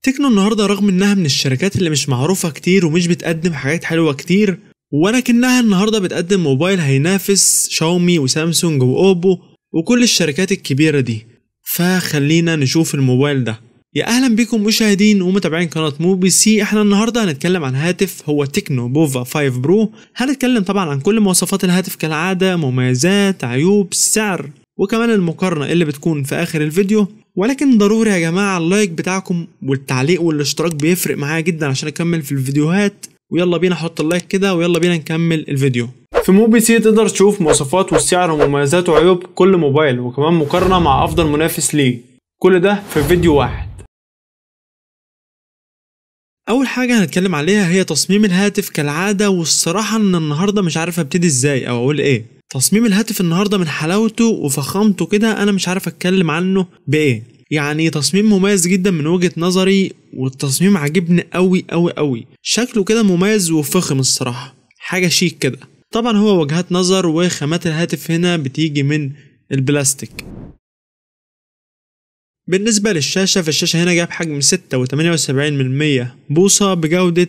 تكنو النهاردة رغم انها من الشركات اللي مش معروفة كتير ومش بتقدم حاجات حلوة كتير، ولكنها النهاردة بتقدم موبايل هينافس شاومي وسامسونج واوبو وكل الشركات الكبيرة دي. فخلينا نشوف الموبايل ده. يا اهلا بكم مشاهدين ومتابعين قناة موبي سي. احنا النهارده هنتكلم عن هاتف هو تكنو بوفا 5 برو. هنتكلم طبعا عن كل مواصفات الهاتف كالعادة، مميزات، عيوب، سعر، وكمان المقارنة اللي بتكون في اخر الفيديو. ولكن ضروري يا جماعة ال like بتاعكم والتعليق والاشتراك بيفرق معايا جدا عشان اكمل في الفيديوهات. ويلا بينا حط ال like كده ويلا بينا نكمل الفيديو. في موبي سي تقدر تشوف مواصفات والسعر ومميزات وعيوب كل موبايل، وكمان مقارنة مع افضل منافس ليه. كل ده في فيديو واحد. اول حاجة هنتكلم عليها هي تصميم الهاتف كالعادة، والصراحة ان النهاردة مش عارف ابتدي ازاي او اقول ايه. تصميم الهاتف النهاردة من حلاوته وفخامته كده انا مش عارف اتكلم عنه بايه. يعني تصميم مميز جدا من وجهة نظري، والتصميم عاجبني قوي قوي قوي. شكله كده مميز وفخم الصراحة، حاجة شيك كده. طبعا هو وجهات نظر، وخامات الهاتف هنا بتيجي من البلاستيك. بالنسبة للشاشة، فالشاشة هنا جاب حجم 6.78 بوصة بجودة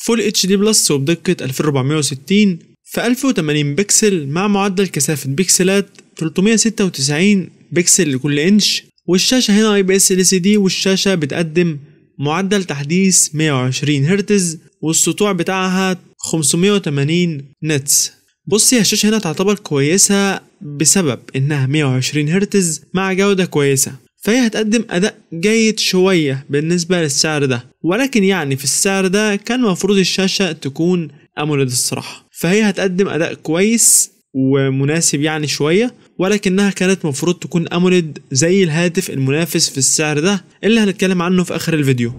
Full HD Plus وبدقة 2460 في 1080 بكسل، مع معدل كثافة بكسلات 396 بكسل لكل انش. والشاشة هنا اي بي اس ال سي دي، والشاشة بتقدم معدل تحديث 120 هرتز، والسطوع بتاعها 580 nits. بصي الشاشة هنا تعتبر كويسة بسبب انها 120 هرتز مع جودة كويسة، فهي هتقدم اداء جيد شوية بالنسبة للسعر ده. ولكن يعني في السعر ده كان المفروض الشاشة تكون AMOLED الصراحة، فهي هتقدم اداء كويس ومناسب يعني شوية، ولكنها كانت مفروض تكون AMOLED زي الهاتف المنافس في السعر ده اللي هنتكلم عنه في اخر الفيديو.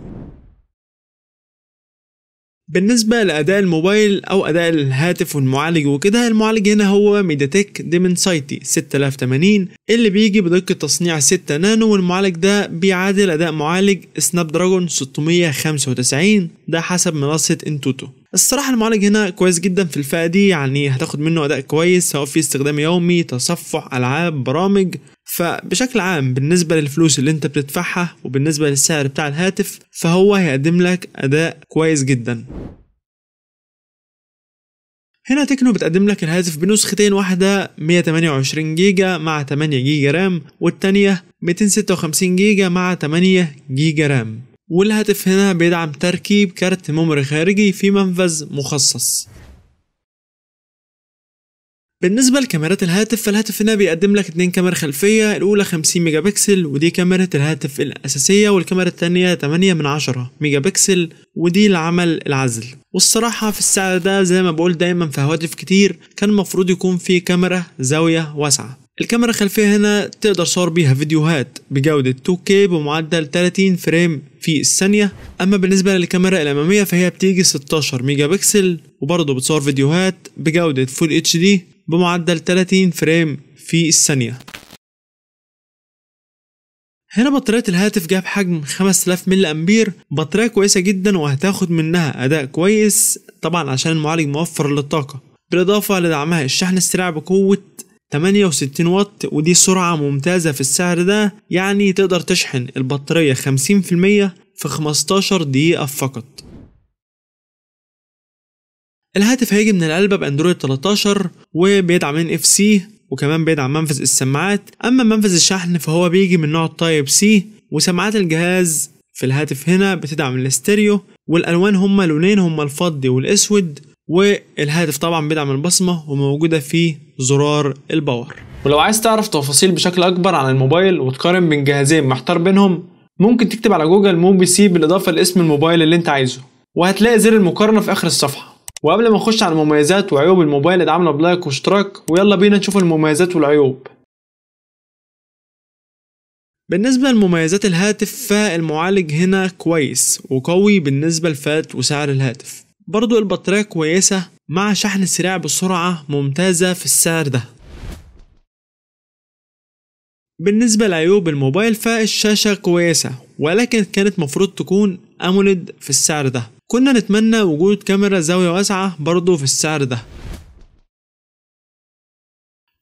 بالنسبة لأداء الموبايل أو أداء الهاتف والمعالج وكده، المعالج هنا هو ميدياتيك ديمنسايتي 6080 اللي بيجي بدقة تصنيع 6 نانو، والمعالج ده بيعادل أداء معالج سناب دراجون 695، ده حسب منصة انتوتو. الصراحة المعالج هنا كويس جدا في الفئة دي، يعني هتاخد منه أداء كويس سواء في استخدام يومي، تصفح، ألعاب، برامج. فبشكل عام بالنسبة للفلوس اللي انت بتدفعها وبالنسبة للسعر بتاع الهاتف، فهو هيقدم لك أداء كويس جدا. هنا تكنو بتقدم لك الهاتف بنسختين، واحدة 128 جيجا مع 8 جيجا RAM، والتانية 256 جيجا مع 8 جيجا RAM. والهاتف هنا بيدعم تركيب كارت memory خارجي في منفذ مخصص. بالنسبة لكاميرات الهاتف، فالهاتف هنا بيقدم لك 2 كاميرا خلفية، الأولى 50 ميجا بكسل ودي كاميرا الهاتف الأساسية، والكاميرا الثانية 8 ميجا بكسل ودي لعمل العزل. والصراحة في السعر ده زي ما بقول دايما في هواتف كتير كان المفروض يكون في كاميرا زاوية واسعة. الكاميرا الخلفية هنا تقدر تصور بيها فيديوهات بجودة 2K بمعدل 30 frame في الثانية. أما بالنسبة للكاميرا الأمامية فهي بتيجي 16 ميجا بكسل، وبرضه بتصور فيديوهات بجودة Full HD بمعدل 30 frame في الثانية. هنا بطارية الهاتف جاب حجم 5000 ملي أمبير، بطارية كويسة جدا وهتاخد منها أداء كويس طبعا عشان المعالج موفر للطاقة، بالإضافة لدعمها الشحن السريع بقوة 68 واط، ودي سرعة ممتازة في السعر ده، يعني تقدر تشحن البطارية 50% في 15 دقيقة فقط. الهاتف هيجي من العلبة بأندرويد 13 وبيدعم NFC، وكمان بيدعم منفذ السماعات. أما منفذ الشحن فهو بيجي من نوع Type C، وسماعات الجهاز في الهاتف هنا بتدعم الاستيريو، والألوان هما لونين، هما الفضي والأسود. والهاتف طبعا بيدعم البصمة وموجودة فيه زرار ال power. ولو عايز تعرف تفاصيل بشكل أكبر عن الموبايل وتقارن بين جهازين محتار بينهم، ممكن تكتب على جوجل موبي سي بالإضافة لاسم الموبايل اللي انت عايزه، وهتلاقي زر المقارنة في آخر الصفحة. وقبل ما نخش على المميزات وعيوب الموبايل ادعمنا ب like واشتراك، ويلا بينا نشوف المميزات والعيوب. بالنسبة لمميزات الهاتف، فالمعالج هنا كويس وقوي بالنسبة لفئة وسعر الهاتف. برضو البطارية كويسة مع شحن سريع بسرعة ممتازة في السعر ده. بالنسبة لعيوب الموبايل، فالشاشة كويسة ولكن كانت مفروض تكون AMOLED في السعر ده. كنا نتمنى وجود كاميرا زاوية واسعة برضو في السعر ده.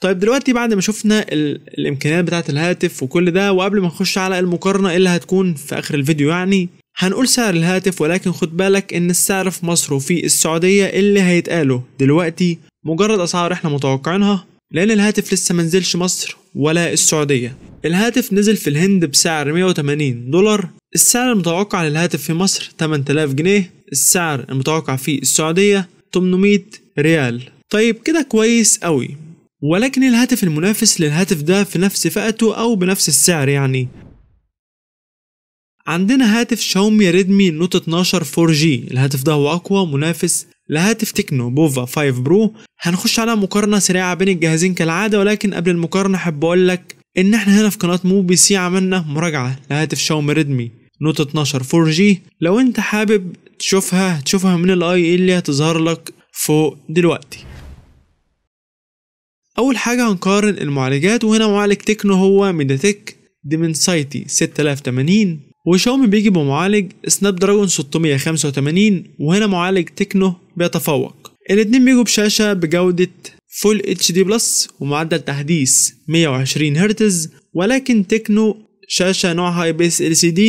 طيب دلوقتي بعد ما شفنا الامكانيات بتاعة الهاتف وكل ده، وقبل ما نخش على المقارنة اللي هتكون في اخر الفيديو، يعني هنقول سعر الهاتف، ولكن خد بالك ان السعر في مصر وفي السعودية اللي هيتقاله دلوقتي مجرد اسعار احنا متوقعينها، لان الهاتف لسه منزلش مصر ولا السعودية. الهاتف نزل في الهند بسعر $180. السعر المتوقع للهاتف في مصر 8000 جنيه، السعر المتوقع في السعودية 800 ريال. طيب كده كويس قوي، ولكن الهاتف المنافس للهاتف ده في نفس فئته او بنفس السعر يعني عندنا هاتف شاومي ريدمي نوت 12 4G. الهاتف ده هو اقوى منافس لهاتف تكنو بوفا 5 برو. هنخش على مقارنة سريعة بين الجهازين كالعادة، ولكن قبل المقارنة احب اقول لك ان احنا هنا في قناة مو بي سي عملنا مراجعة لهاتف شاومي ريدمي نوت 12 4G. لو انت حابب تشوفها من ال i اللي هتظهر لك فوق دلوقتي. اول حاجة هنقارن المعالجات، وهنا معالج تكنو هو ميدياتيك ديمنسيتي 6080، وشاومي بيجي بمعالج سناب دراجون 685، وهنا معالج تكنو بيتفوق. الاتنين بيجوا بشاشة بجودة Full HD Plus ومعدل تحديث 120 هرتز، ولكن تكنو شاشة نوعها IPS LCD،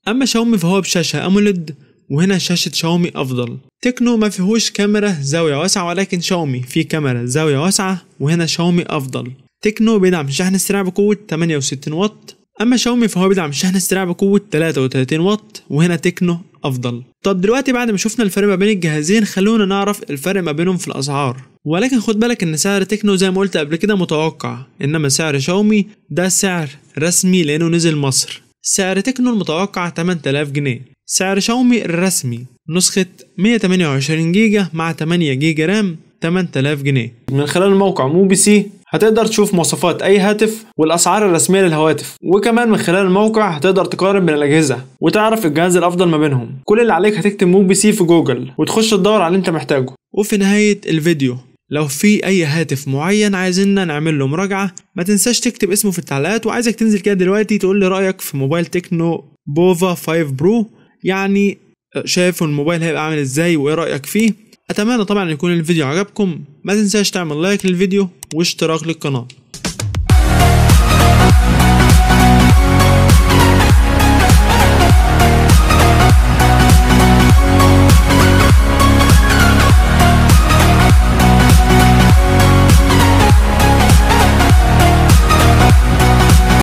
اما شاومي فهو بشاشة AMOLED، وهنا شاشة شاومي افضل. تكنو ما فيهوش كاميرا زاوية واسعة، ولكن شاومي فيه كاميرا زاوية واسعة، وهنا شاومي افضل. تكنو بيدعم شحن السريع بقوة 68 واط، اما شاومي فهو بيدعم الشحن السريع بقوة 33 واط، وهنا تكنو افضل. طب دلوقتي بعد ما شفنا الفرق ما بين الجهازين خلونا نعرف الفرق ما بينهم في الاسعار. ولكن خد بالك ان سعر تكنو زي ما قلت قبل كده متوقع، انما سعر شاومي ده سعر رسمي لانه نزل مصر. سعر تكنو المتوقع 8000 جنيه، سعر شاومي الرسمي نسخة 128 جيجا مع 8 جيجا RAM 8000 جنيه. من خلال الموقع مو بي سي هتقدر تشوف مواصفات اي هاتف والاسعار الرسمية للهواتف، وكمان من خلال الموقع هتقدر تقارن بين الاجهزة وتعرف الجهاز الافضل ما بينهم. كل اللي عليك هتكتب مو بي سي في جوجل وتخش تدور على اللي انت محتاجه. وفي نهاية الفيديو لو في اي هاتف معين عايزيننا نعمل له مراجعه ما تنساش تكتب اسمه في التعليقات، وعايزك تنزل كده دلوقتي تقول لي رايك في موبايل تكنو بوفا 5 برو، يعني شايف الموبايل هيبقى عامل ازاي وايه رايك فيه. اتمنى طبعا يكون الفيديو عجبكم، ما تنساش تعمل like للفيديو واشتراك للقناة.